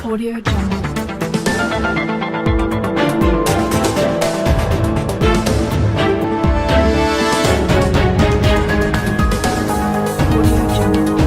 Audio Jungle. Audio Jungle.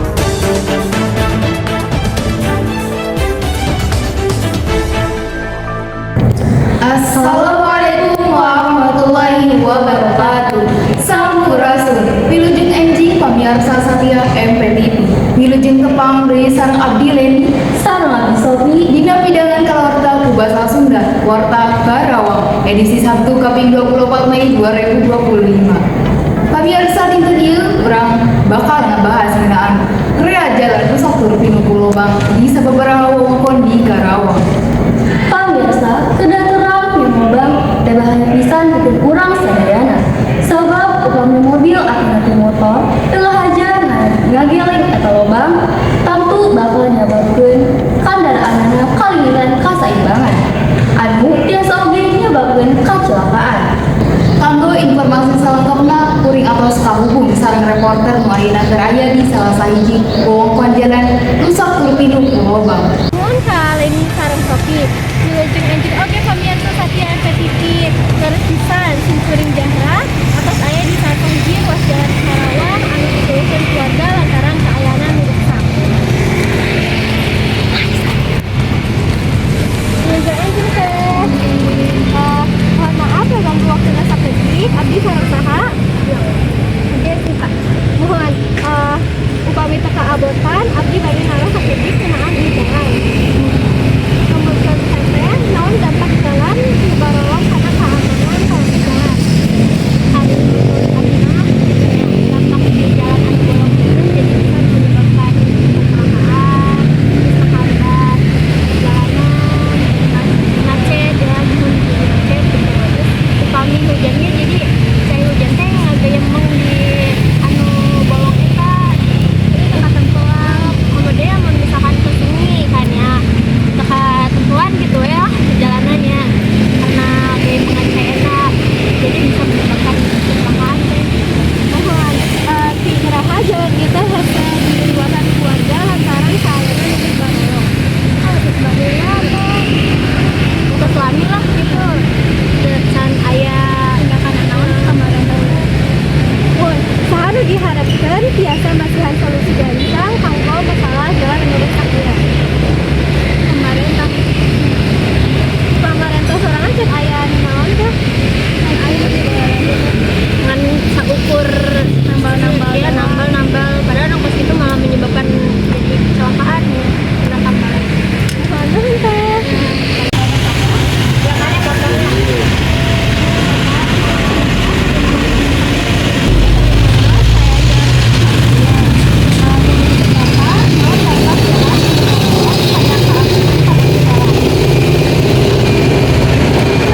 Assalamualaikum warahmatullahi wabarakatuh. Sampurasun. Wilujeng enjing pamiarsa satia MPTV. Wilujeng tepang deui sareng abdi Leni Sareng abdi Sofi. Dina pidangan kalawarta ku basa Sunda, Warta Karawang, edisi Sabtu kaping 24 Mei 2025. Pamiarsa, dinten ieu urang bakal ngebahas ngeunaan rea jalan rusak tur pinuh ku lobang di sababaraha wewengkon di Karawang. Pamirsa, kedah terang yen lobang teh bahaya pisan pikeun urang sadayana. Sabab upami mobil atau motor teu ngahaja ngagiling eta lobang, tangtu bakal nyababkeun kandaraanana kalingitan kasaimbangan. Anu tiasa oge nyebabkeun kecelakaan. Kanggo informasi salengkapna, kuring atos kahubung sareng reporter nu ayeuna keur aya di salah sahiji wewengkon jalan rusak tur pinuh ku lobang. Nuhun ka Leni sareng Sofi. Wilujeng enjing oge pamirsa satia MPTV. Leres pisan, simkuring Jahra atos aya di salah sahiji ruas jalan Karawang anu dikeluhkeun ku warga lantaran kaayana nu rusak. Wilujeng enjing, Teh. Mohon maaf ya ganggu waktuna sakedik. Abdi sareng saha? Oke sih, Pak. Mohon upami teu kaabotan, abdi bade naros sakedik ngeunaan ieu jalan. Numutkeun teteh, naon dampak jalan nu barolong kana keamanan palaku jalan? Ari menurut abdi mah, dampak di jalan anu bolong itu jadi bisa menyebabkan kecelakaan, bisa hambat perjalanan, macet ya, mun macet gitu. Terus upami hujannya jadi cai hujan teh ngagayemeng di anu bolong eta, terus teu katempoan. Kemudian mun misalkan ke sini kan ya teu katempoan gitu ya perjalanannya karena gayemengan cai eta, jadi bisa menyebabkan kecelakaan teh. Mohon ti iraha jalan ieu teh hese diliwatan ku warga lantaran kaayana nu geus barolong? Ah, geus baheula teh geus lami lah gitu. Teu can aya tindakan naon pemerintah. Mun saha nu diharapkeun tiasa masihan solusi gancang kanggo masalah jalan anu rusak ieu? Pemerintah. Pemerintah sorangan can aya nu naon teh, can aya ngan saukur nambal-nambal ya, nambal-nambal, padahal nu kos kitu malah menyebabkan jadi kecelakaan ya kena tambalan. Nuhun, Teh. Yang mana potongnya?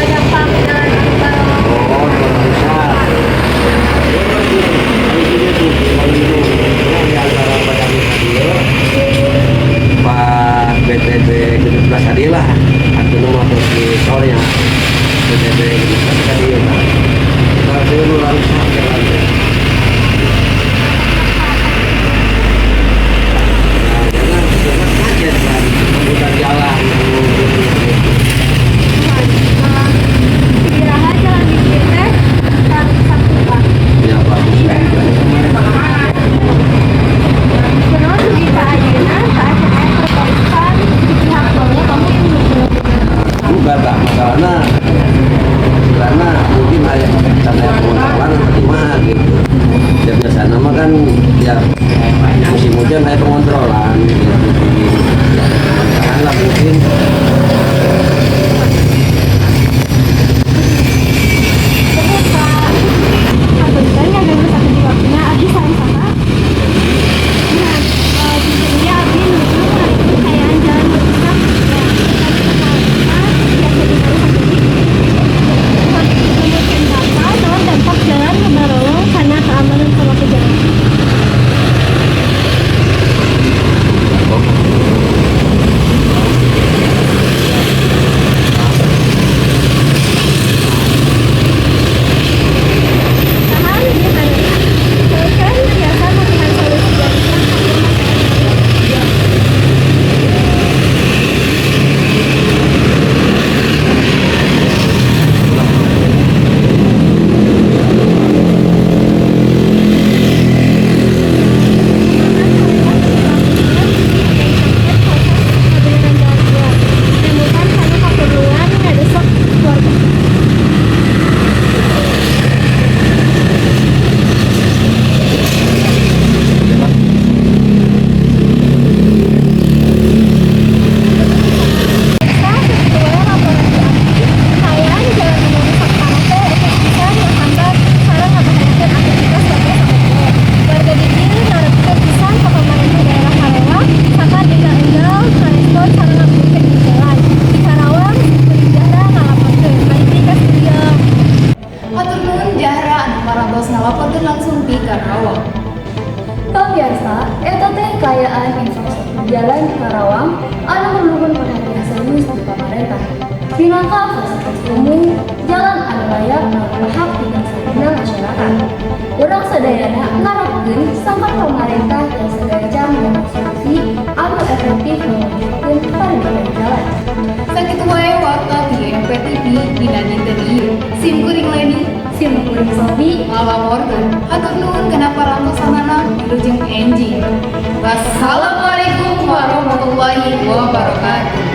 Dampak jalan anu barolong. Oh, rusak. Di antara Padang tadi, Pak BTB 17 tadi lah, atau nomor di tolnya BTB 17 tadi ya. Kalau saya lu rusak jalan teh. Nah, jangan jangan kaget kan, pembukaan jalan gitu. Iraha jalan di dieu teh rusak, Pak? Ya, bagus. Kunaon dugi ka ayeuna saacan aya perbaikan di pihak tolnya? Bukan tak masalahnya, istilahnya mungkin ada karena pengontrolan atau gimana gitu. Minangka fasilitas umum, jalan anu layak adalah hak pikeun masyarakat. Urang sadayana ngarepkeun sangkan pamarentah tiasa gancang nyeun solusi anu efektif mewujudkeun perbaikan jalan. Sakitu wae warta ti MPTV dina dinten ieu. Sim kuring Leni, Sim kuring Sobi, ngalaporkeun. Hatur nuhun kana parantosanana, wilujeng enjing. Wassalamualaikum warahmatullahi wabarakatuh.